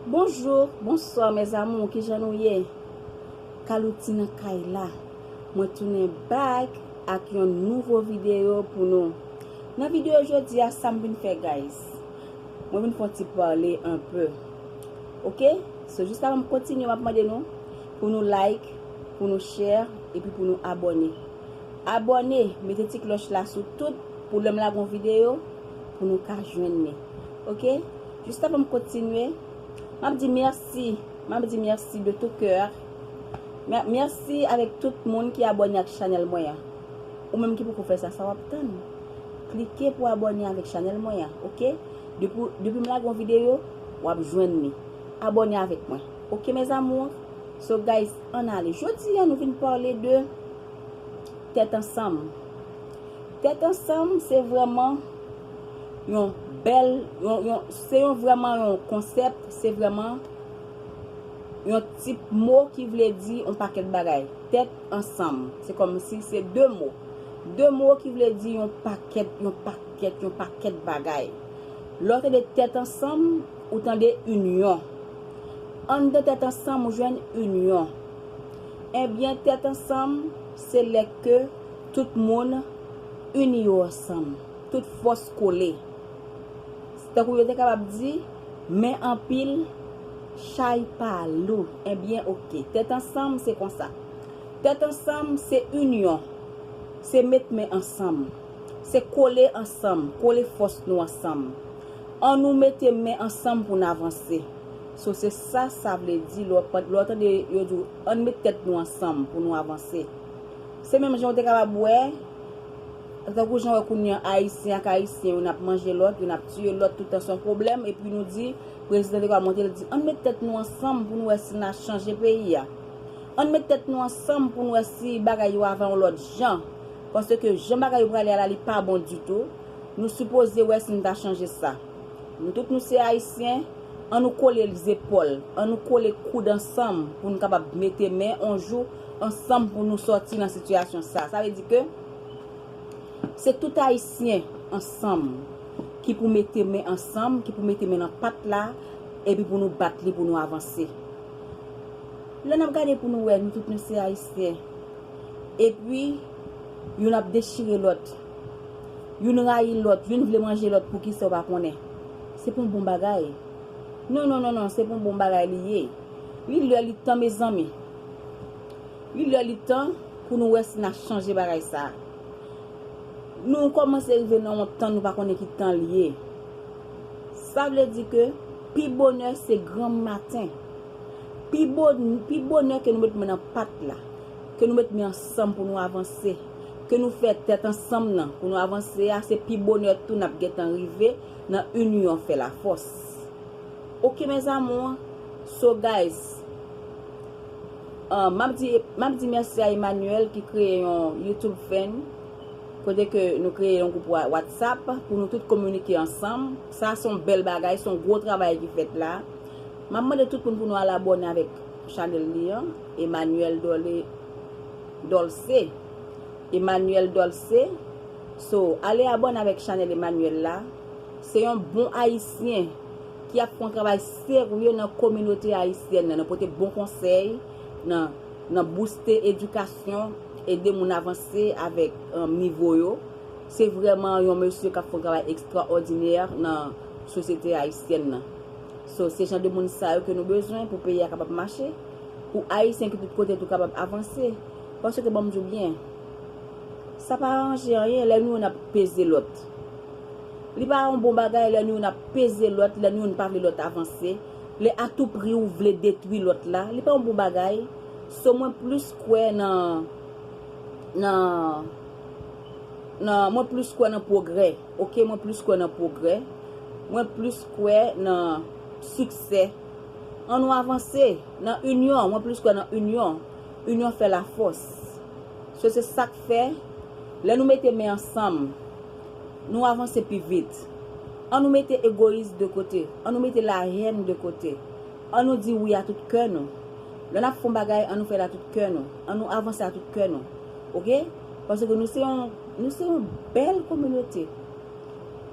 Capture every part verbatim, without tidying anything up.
Bonjou, bonswa mes amours, kijan nou ye? Kalouti nan kay la. Mwen tounen back ak yon nouvo videyo pou nou. Nan videyo jodi a, sa m vin fè, guys? Mwen vin fè yon ti pale anpe. Oke? So, jis avan m kontinye, m ap mande nou pou nou like, pou nou share, epi pou nou abòne. Abòne, mete ti klòch la sou tout pou lè m lage yon videyo, pou nou ka jwenn li. Oke? Jis avan m kontinye, m ap di mèsi. M ap di mèsi de tout cœur. Mè- Mèsi avèk tout moun ki abòne ak chanèl mwen an. Ou menm ki poko fè sa, sa w ap tann? Klike pou abòne avèk chanèl mwen an, oke? Depi, depi m lage yon videyo, w ap jwenn li. Abòne avèk mwen. Oke, mes amours? So, guys, ann ale. Jodi a, nou vin pale de tèt ansanm. Tèt ansanm, se vrèman yon bèl, yon, yon, se yon vrèman yon konsèp, se vrèman yon tip mo ki vle di yon pakèt bagay. Tèt ansanm. Se kòmsi se de mo. De mo ki vle di yon pakèt, yon pakèt, yon pakèt bagay. Lè w tande tèt ansanm, ou tande inyon. Anndan tèt ansanm, ou jwenn inyon. Ebyen, tèt ansanm, se lè ke tout moun ini yo ansanm. Tout fòs kole. Tankou yo te kapab di, men anpil, chay pa lou. Ebyen, oke. Tèt ansanm, se konsa. Tèt ansanm, se inyon. Se met men ansanm. Se kole ansanm, kole fòs nou ansanm. Ann nou mete men ansanm pou n avanse. So, se sa sa vle di lè w pa- lè w tande yo di w, ann met tèt nou ansanm pou nou avanse. Se menm jan w te kapab wè, tankou jan w wè kounye a, Ayisyen ak Ayisyen, youn ap manje lòt, youn ap tiye lòt, toutan se yon pwoblèm, epi nou di, prezidan te ka monte, l di, ann met tèt nou ansanm pou nou wè si n a chanje peyi a. Ann met tèt nou ansanm pou nou wè si bagay yo ava yon lòt jan. Paske jan bagay yo prale a la, li pa bon ditou. Nou sipoze wè si n ta chanje sa. Nou tout nou se Ayisyen, ann nou kole zepòl, ann nou kole koud ansanm pou nou kapab mete men yon jou ansanm pou nou sòti nan sitiyasyon sa. Sa vle di ke se tout Ayisyen ansanm ki pou mete men ansanm, ki pou mete men nan pat la, epi pou nou bat li pou nou avanse. Lè n ap gade pou nou wè, nou tout nou se Ayisyen. Epi, youn ap dechire lòt. Youn rayi lòt, youn vle manje lòt, poukisa w pa konnen? Se pa yon bon bagay. Non, non, non, non, se pa yon bon bagay li ye. Li lè li tan, mezanmi. Li lè li tan pou nou wè si n a chanje bagay sa a. Nou kòmanse rive nan yon tan nou pa konnen ki tan li ye. Sa vle di ke pi bonè se granm maten. Pi bon, pi bonè ke nou met men nan pat la, ke nou met men ansanm pou nou avanse, ke nou fè tèt ansanm nan pou nou avanse a, se pi bonè tou n ap gentan rive nan inyon fè lafòs. Oke, mes amours. So, guys, uh, m ap di, m ap di mèsi a Emmanuel ki kreye yon YouTube fan, kote ke nou kreye yon gwoup Wa- WhatsApp pou nou tout kominike ansanm. Sa se yon bèl bagay, se yon gwo travay ki fèt la. M ap mande tout moun pou nou al abòne avèk chanèl li an, Emmanuel Dole- Dolce. Emmanuel Dolce. So, ale abòne avèk chanèl Emmanuel la. Se yon bon Ayisyen ki ap fè yon travay serye nan kominote ayisyèn nan, nan pote bon konsèy, nan, nan booste edikasyon, ede moun avanse avèk, um, nivo yo. Se vrèman yon mesye k ap fè yon travay ekstraòdinè nan sosyete ayisyèn nan. So, se jan de moun sa yo ke nou bezwen pou peyi a kapab mache, pou Ayisyen ki tout kote tou kapab avanse. Paske, ban m di w byen, sa pa ranje anyen lè nou youn ap peze lòt. Li pa yon bon bagay lè nou youn ap peze lòt, lè nou youn pa vle lòt avanse, lè atoupri ou vle detwi lòt la, li pa yon bon bagay. So, mwen plis kwè nan, nan, nan, mwen plis kwè nan pwogrè. Oke, mwen plis kwè nan pwogrè. Mwen plis kwè nan siksè. Ann nou avanse nan inyon. Mwen plis kwè nan inyon. Inyon fè lafòs. So, se sa k fè, lè nou mete men ansanm, nou avanse pi vit. Ann nou mete egoyis de kote. Ann nou mete lahèn de kote. Ann nou di wi a tout kè nou. Lè n ap fè yon bagay, ann nou fè l a tout kè nou. Ann nou avanse a tout kè nou. Oke? Paske nou se yon, nou se yon bèl kominote.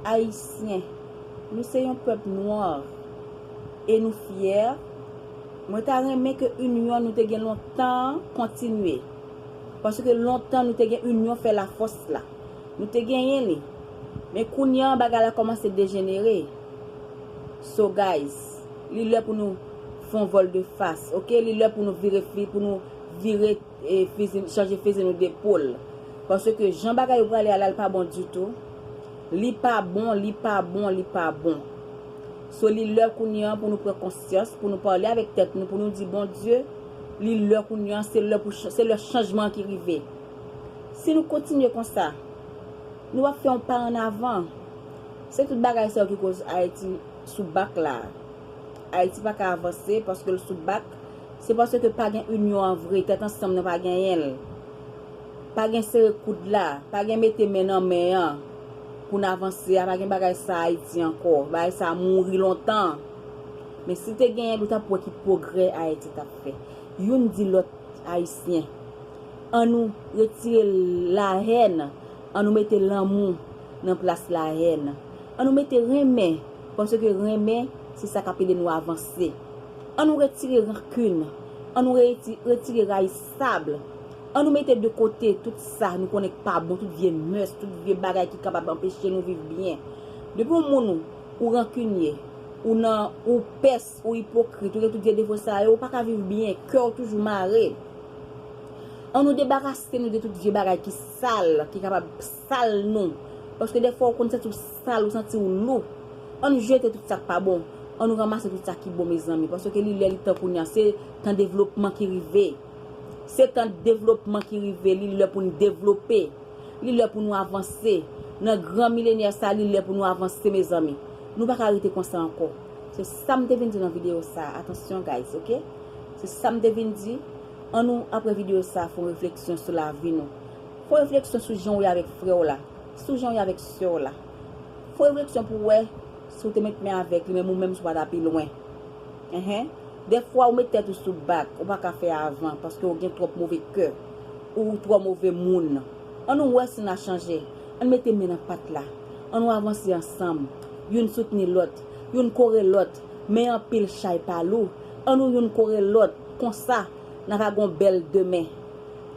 Ayisyen. Nou se yon pèp nwa. e nou fyè. Mwen ta renmen ke inyon nou te gen lontan an kontinye. Paske lontan nou te gen inyon fè lafòs la. Nou te genyen li. Men kounye an bagay la kòmanse dejenere. So guys, li lè pou nou fè yon vòl de fas, ok? Li lè pou nou vire fi, pou nou vire e fizi, chanje fizi nou depol. Paske jan bagay yo prale a la, li pa bon ditou. Li pa bon, li pa bon, li pa bon. So li lè kounye an pou nou pran konsyans, pou nou pale avèk tèt nou, pou nou di Bondye, li lè kounye an, se lè pou se lè chanjman ki rive. Si nou kontinye konsa, nou ap fè yon pa an avan. Se tout bagay sa yo ki koz Ayiti sou bak la. Ayiti pa ka avanse paske l sou bak. Se paske pa gen inyon an vre, tèt ansanm nan pa genyen l. Pa gen sere koud la, pa gen mete men nan men an pou n avanse a, pa gen bagay sa Ayiti ankò. Bagay sa mouri lontan. Men si te genyen, nou t ap wè ki pwogrè Ayiti t ap fè. Youn di lòt Ayisyen, ann nou retire lahèn, ann nou mete lanmou nan plas lahèn. Ann nou mete renmen, paske renmen se sa k ap ede nou avanse. Ann nou retire rankin, ann nou reti- retire rayisab. Ann nou mete de kote tout sa nou konnen k pa bon, tout vye mès, tout vye bagay ki kapab anpeche nou viv byen. Depi yon moun ou, ou rankinye, ou nan ou pès, ou ipokrit, ou gen tout vye defo sa yo, ou pa ka viv byen, kè w toujou mare. Ann nou debarase nou de tout vye bagay ki sal, ki kapab sal nou. Paske dèfwa ou konn santi w sal, ou santi w lou. Ann nou jete tout sa k pa bon. Ann nou ranmase tout sa ki bon, mezanmi. Paske li lè li tan kounye a, se tan devlopman ki rive. Se tan devlopman ki rive, li lè pou n devlope. Li lè pou nou avanse. Nan gran milenyè sa, li lè pou nou avanse, mezanmi. Nou pa ka rete konsa ankò. Se sa m te vin di nan videyo sa. Atansyon, guys, ok? Se sa m te vin di. Ann nou, apre videyo sa, fè yon refleksyon sou lavi nou. Fè yon refleksyon sou jan w ye avèk frè w la, sou jan w ye avèk sè w la. Fè yon refleksyon pou w wè si w te met men avèk li, menm ou menm si w pa t ape lwen. Enhen. Dèfwa ou met tèt ou sou bak, ou pa ka fè avan, paske ou gen twòp move kè, ou twò move moun. Ann nou wè si n a chanje. Ann mete men nan pat la. Ann nou avanse ansanm. Youn soutni lòt, youn kore lòt, men anpil chay pa lou. Ann nou youn kore lòt, konsa, n a va gon bèl demen.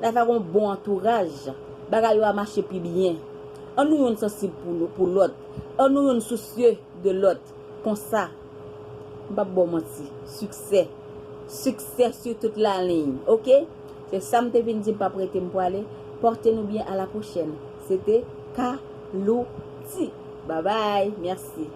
N a va gon bon antouraj. Bagay yo a mache pi byen. Ann nou youn sansib pou, pou lòt. Ann nou youn sousye de lòt. Konsa, m p ap ba w manti. Siksè. Siksè sur toute la ligne, ok? Se sa m te vin di, m p ap rete, m pwale. Pòte nou byen, a la pwochèn. Se te Kalouti. Babay, mèsi.